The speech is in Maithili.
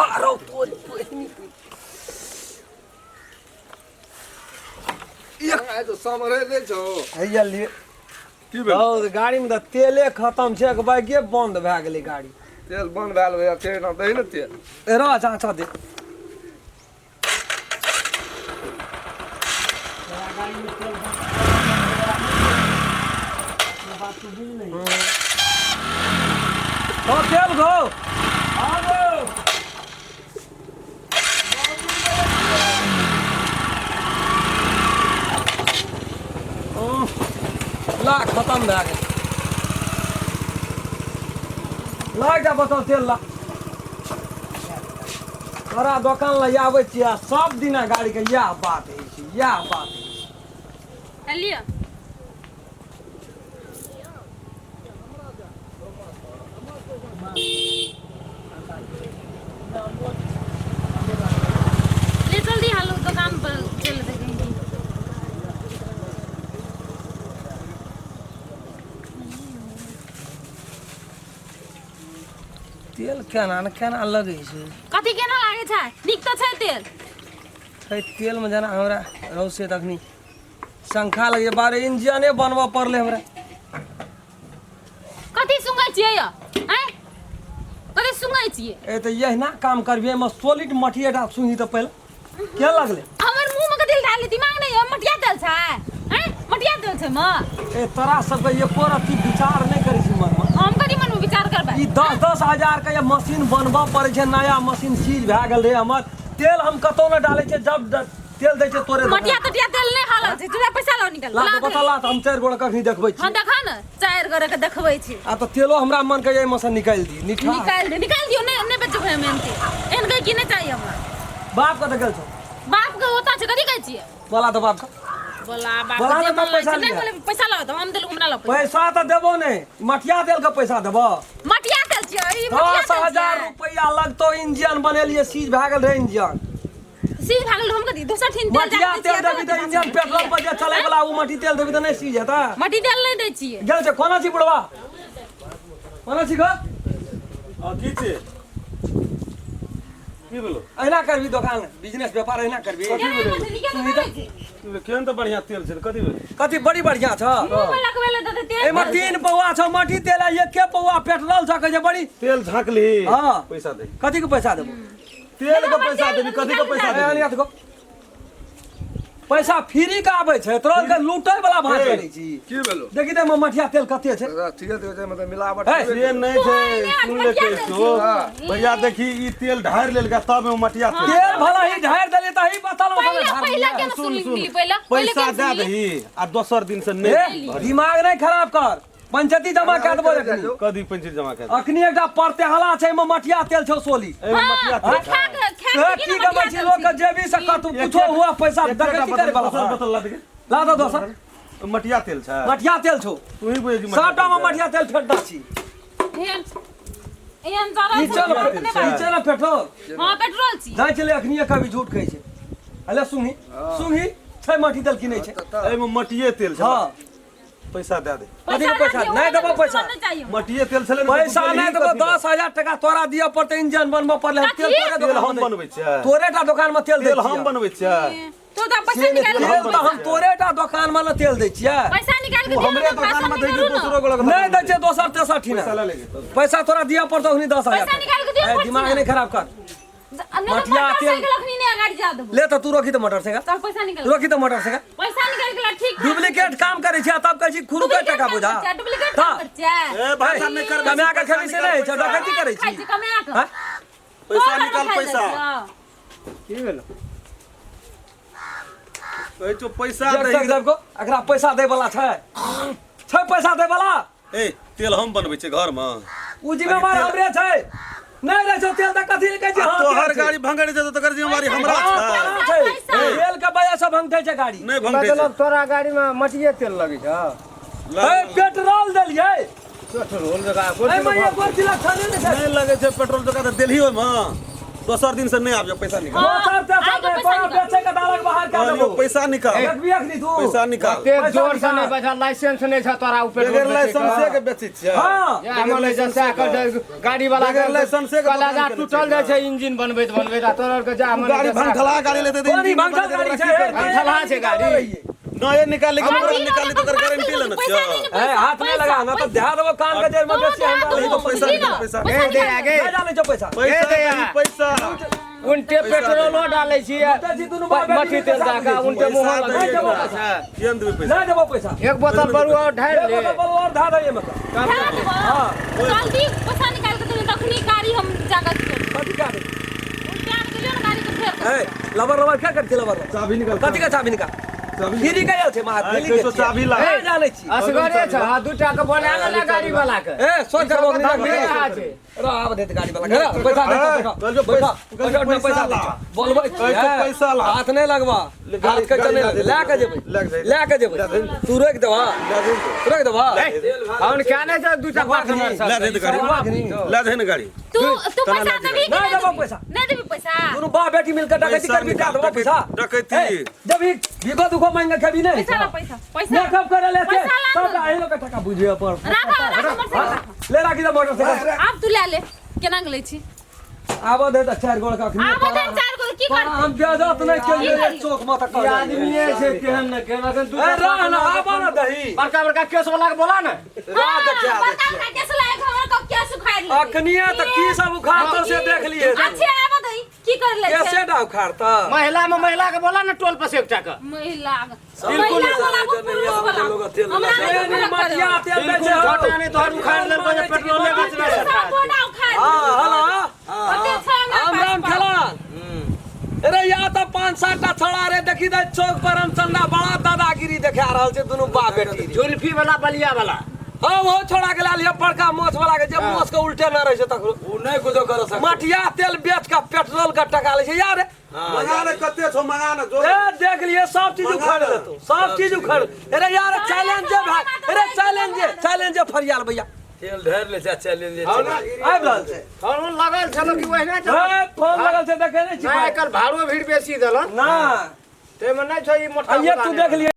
आरो तोरी पहिनी। आइ तऽ समरे लै छौ। हैया लिए। की भेल? हौ, गाड़ी में तऽ तेले खत्म छै, एक बाइके बंद भए गेलै गाड़ी। तेल बंद भए गेलै, तेल ना दही ने तेल। एरो चाचा दे। हौ, तेल गो। ला खत्म भए गेल। ला एकटा बोतल तेल ला। तोरा दोकान लए आबै छियै आ सब दिना गाड़ीके इएह बात होइ छै, इएह बात होइ छै। लिअ। ले जल्दी हालू, दुकान पर चल देखेंगे। तेल केना ने केना लगै छै। कथी केना लागै छै? नीक तऽ छै तेल। छै तेलमे जेना हमरा रौसे तखनी शंखा लगै, बारे इंजने बनबऽ पड़लै हमरा। कथी सुंगै छियै यौ? आँय, कथी सुंगै छियै? ए तऽ यहिना काम करबियै, एहिमे सोलिड मटिएटा सुही तऽ पहिले के लगलै। हमर मुंह में कथी डाली? दिमाग नहीं है? मटिया तेल छै? आँय, मटिया तेल छै म? ए तोरा सबके एको रत्ती विचार नहि करै छी मनमे? हम कथी मन में विचार करबै? ई 10-10 हजार के ये मशीन बनबऽ पड़ै छै, नया मशीन सीज भए गेल रहै हमर। तेल हम कतौ नहि डालै छियै, जब तेल दै छै तोरे। मटिया तटिया तेल नहीं हालल छै। तोरा पैसा लाओ, निकल। ला तऽ बता, ला तऽ हम चारि गोड़ कखनी देखबै छी। हां, देखा ने, चारि गोरे के देखबै छी। आ तऽ तेलो हमरा मन के एहिमे से निकालि दी निठा। निकाल दे, निकाल दियो। नहीं, नहीं बेचबै हम एहन तेल। एहन के की नहीं चाहिए हमरा। बाप कतऽ गेल छौ? बाप के ओतऽ छै। कथी कहै छियै? बोला तऽ बाप के। बोला बाप। बोला जे ने, मन तब पैसा लागै छै, लिअ। नहीं बोले, पैसा लाओ तऽ हम देलहुँ, हमरा लाओ पैसा। पैसा तऽ देबो नहि, मटिया तेल के पैसा देबो। मटिया तेल छियै ई? मटिया दस तेल हजार छियै। रुपया लगतौ, इंजन बनेलियै, सीज भए गेल रहै इंजन। सीज भए गेल, हम कथी दोसर ठीन तेल मटिया जाके तेल दै देबी छियै? तऽ इंजन पेट्रोल पर जे चलै वाला ओ मटी तेल देबी तऽ नहि सीज हेतै? मटी तेल नहि दै छियै। गेल छै। कोना छी बुढ़वा, कोना छी गो? हँ, की छै? की भेलो? अहिना करबी दोकान, बिजनेस व्यापार अहिना करबी? केना मछली केना बनै छै? केहन तऽ बढ़िआँ तेल छै, कथी भेल? कथी बड़ी बढ़िया छ? मुँह में लगबै लए देतै तेल। एहिमे 3 पौआ छौ मटी तेल आ एके पौआ पेट्रोल छ, कहै छै बड़ी। तेल झाँकली? हाँ। पैसा दे। कथी के पैसा देबो? तेल के पैसा देबी? कथी के पैसा ए, देबी? अनिया देखो, पैसा फ्री के आबै छै, तोरा के लूटै वाला भाँज करै छी। की भेलो? देखी तऽ एहिमे मठिया तेल कते छै। ठीक है, छै मतलब मिलावट। हे, से नहि छै, सुन ले, मटिया कहै तेल छौ। छै। भैया, देखी, ई तेल ढारि लेलकै तब एहिमे मटिया तेल। तेल भला ही ढारि देलियै तऽ ही बताल। पहिले पहिले केना सुन सुनली? सुन। पहिले पहिले पैसा केना दए सुनली? दही आ दोसर दिन से ए नहि। दिमाग नहि खराब कर, पंचायती जमा कए देबो एखनी। कदी पंचायत जमा कर? अखनी एकटा परतेहला छै, एहिमे मटिया तेल छौ सोली। एहिमे मटिया तेल हाँ, खा के खा ए, के की गबै छी लोक के जेबी से? कतू कुछो हुआ, पैसा डकैती करे वाला। दोसर बोतल ला दे। ला दो दोसर। मटिया तेल छै। मटिया तेल छौ। तू ही बुझै छी मटिया सबटा मे तेल छै। मटिया तेल फेंटना छी। एहन एहन जरा ई चल, छै। ई चल पेट्रोल। हां, पेट्रोल छी। जाइ छलै अखनी, कभी झूठ कहै छै। अले सुनही, सुनही, छै मटी तेल की नहि छै? एहिमे मटिये तेल छै। हँ। पैसा दए दे। कथी के पैसा? नहि देबो पैसा। नहीं चाहिए। मटिये तेल छलै ने? पैसा नहि देबो। 10,000 टका तोरा दिअ पड़तै, इंजन बनबऽ पड़लै। हम तेल तोरे तेल दोकान हम मे बनबै छियै। तोरे टा दोकान मे तेल दै तेल हम छियै। बनबै छियै। तो तो पैसा निकाल के तेल तऽ हम तोरे टा दोकान मे ने तेल दै छियै। पैसा निकाल के तू दे। हमरे दोकान मे दै के दोसरो गोलक? नहि दै छियै दोसर तेसर ठीना। पैसा लए लेगे। पैसा तोरा दिअ पड़तौ अखनी 10,000। पैसा निकाल के दिअ ए, पड़तै दिमाग ना। नहि खराब कर। नहीं तो मटिया तेल। मोटरसाइकिल अखनी नहीं अगाड़ी जा देबो। ले तऽ तू रोकी तऽ मोटरसाइकिल। तब पैसा निकाल। रोकी तऽ मोटरसाइकिल। पैसा निकाल के ला, ठीक। डुप्लीकेट काम करै छियै तब कहै छी खुरुके टका बुझा। डुप्लीकेट काम तऽ कर छियै। ए भाषा नहि कर। कमा के खेबी से नहि होइ छै, डकैती करै खाइ छी। छी कमा के। हँ? पैसा निकाल, पैसा। की भेलो? कहै छौ पैसा देख दही। देख देख, एकरा पैसा दै वाला छै? छै पैसा दै वाला? ए, तेल हम बनबै छियै घर मे। उ जिम्मेवार हमरे छै। नहि रहै छौ तेल तऽ कथी लए कहै छी? हँ, तेल तोहर छै। गाड़ी भंगड़ जेतौ तकर जिम्मेवारी हमरा हँ, छै। केना छै? तेल के वजह से भंगठै छै गाड़ी। नहि भंगठै छै। मतलब तोरा गाड़ी में मटिये तेल लगै छौ? ए, पेट्रोल देलियै। पेट्रोल जका? एहिमे एको चिलक छने नहि छै। नहि लगै छै पेट्रोल जका तऽ देलही ओहिमे। दोसर दिन से नहि आबियो, पैसा निकाल। दोसर तेसर आइ के नहि, पैसा तोरा निकाल। बेचे के दालक बाहर कए कहलियौ देबौ। पैसा निकाल। देखबी अखनी तू। पैसा निकाल। ते पैसा जोर से निकाल। नहि बजा, लाइसेंस नहि छ तोरा ऊपर। बगैर लाइसेंसे के बेचै छियै? हाँ। या हमर लाइसेंस कर गाड़ी वाला बगैर लाइसेंसे के कलाजा दोकान टूटल केने जाइ छै इंजन बनबैत बनबैत, आ तोरा आरके जा हमर गाड़ी भंखला गाड़ी लेते तऽ कोनी इंजन भंगठल बनेतै गाड़ी तऽ छै, की करतै? भंगठला छै गाड़ी। नये निकाली के हाँ, पुरान जी, निकाली तऽ ओकर पैसा गारंटी लेने पैसा छियै। नहीं, ए, हाथ नहीं लगा ना तो ध्यान देबो कान के जेर में बेसी हमरा नहीं तो पैसा जी निकाल, ना, पैसा। पैसा ए, दे निकाल। आगे। नहीं डालै छौ पैसा। पैसा दे दही, यार। पैसा। उनटे पेट्रोलो डालै छियै, उनटे छी दुनू बाप बेटी मट्टी तेल के दऽ कऽ उनटे पैसा मुँह दही लगै देबो छै। पैसा। किया नहि देबै पैसा? नहीं देबो पैसा। एक बोतल बरुआ और ढारि एक ले। बोतल बलु और धा दही एमे। ध्यान देबो। जल्दी पैसा निकाल के देली तखनी गाड़ी हम जागत करब। कथी का दे? उल्टा के लियो ने गाड़ी के फेर। ए, लबर लबर क्या करती लबर लबर? चाबी निकाल। कथी का चाबी निकाल? चाबी फ्री के आयल छै महा आइ फ्री कहै के छौ छियै। चाबी ला। नहि जानै छी। असगरे छ, आ दूटा के बोला ले गाड़ी वाला के। ए, सोच कर बोल धंधे आ छै। रह, आब देत गाड़ी वाला के, रह, पैसा दे, ए, बैठा बैठा कहलियौ बैठा, पैसा पैसा दे ला। बोलबै। कहै छौ पैसा ला। हाथ नहि लगबा, हाथ के गाड़ी नहि ला लगे, लए के जेबै, लए के जेबै। लए के जेबै। तू रोकि देबह, रोकि देबह। हम क्या नहि छै दूटा पार्टनर सब। लए जाहि ने गाड़ी। लए जाहि ने गाड़ी। तू तू पैसा देबी कि नहि नहि देबो देबी? पैसा। नहि देबी पैसा? दुनू बाप बेटी मिलकर डकैती पैसा करबी, दए निकाल, देबो पैसा। डकैती। ए, जब ई भिखो दुखो मांग के खेबी नहि। पैसा ला, पैसा, पैसा। मेकअप करे ले पैसा ला। सब एहि लोग के टका बुझिए पर। राख, राख मोटरसाइकिल राख। ले राखी दे मोटरसाइकिल। आब तू ले ले, केना के लै छी? आबऽ दे तऽ चारि गोड़ के अखनी। आब दे चारि गो, की तोरा करतै? हम बेइज्जत नहि केलियै की एक चौक मे तऽ ई कहलियै। आदमीए छै केहन ने केहन, अखन ए, दूटा रह न, आबऽ न दही। बड़का बड़का केस वाला के बोला ने। हाँ, बड़का बड़का केस लायक हमर कब केस उखाड़ लेतै। अखनिये तऽ की सब उखाड़तौ से देख लिए। अच्छे आब दही, की कर ले छै? केसे डा उखाड़तौ? महिला में महिला के बोला ने टोल पर से एकटा के। महिला महिला वाला को पुरुष वाला हमरा ए, नहीं नहीं, फरक मटिया पड़े। तेल दै छै बिल्कुल हौ। घटा नहि तोहर उखाड़ लेलको जे पेट्रोले बचबै सब बोना उखाड़ हाँ, हला। ओते छै हमरा राम पास राम पाइ। खेलान। अरे या तऽ 5-7 टा छोड़ा रे देखी दे चौक पर हम चंदा बड़ा दादागिरी देखा रहल छै दुनू बाप बेटी रे। जुल्फी वाला बलिया वाला। हाँ, वो छोड़ा के लाल बड़का मोछ वाला के जे मोछ के उल्टे न रहे छै तकरो। ओ नहि कुछो कर सकत। मटिया तेल बेच के पेट्रोल के टका लै छै यार। मंगा ने कते छौ, मंगा ने जो। ए देख लिए सब चीज उखाड़ लेतो, सब चीज उखाड़। अरे यार चैलेंज जे भाई, अरे चैलेंज जे, चैलेंज जे फरियाल भैया। तेल ढेर ले जा चैलेंज जे। आबि रहल छै। फोन लगल छलो कि ओहिना छलो? ए, फोन लगल छै, देखे नहि छी। नहि, आइकाल्हि भाड़ो भीड़ बेसी देलन ना ताहिमे नहि छै ई मोटका। आ ये तू देख लिए।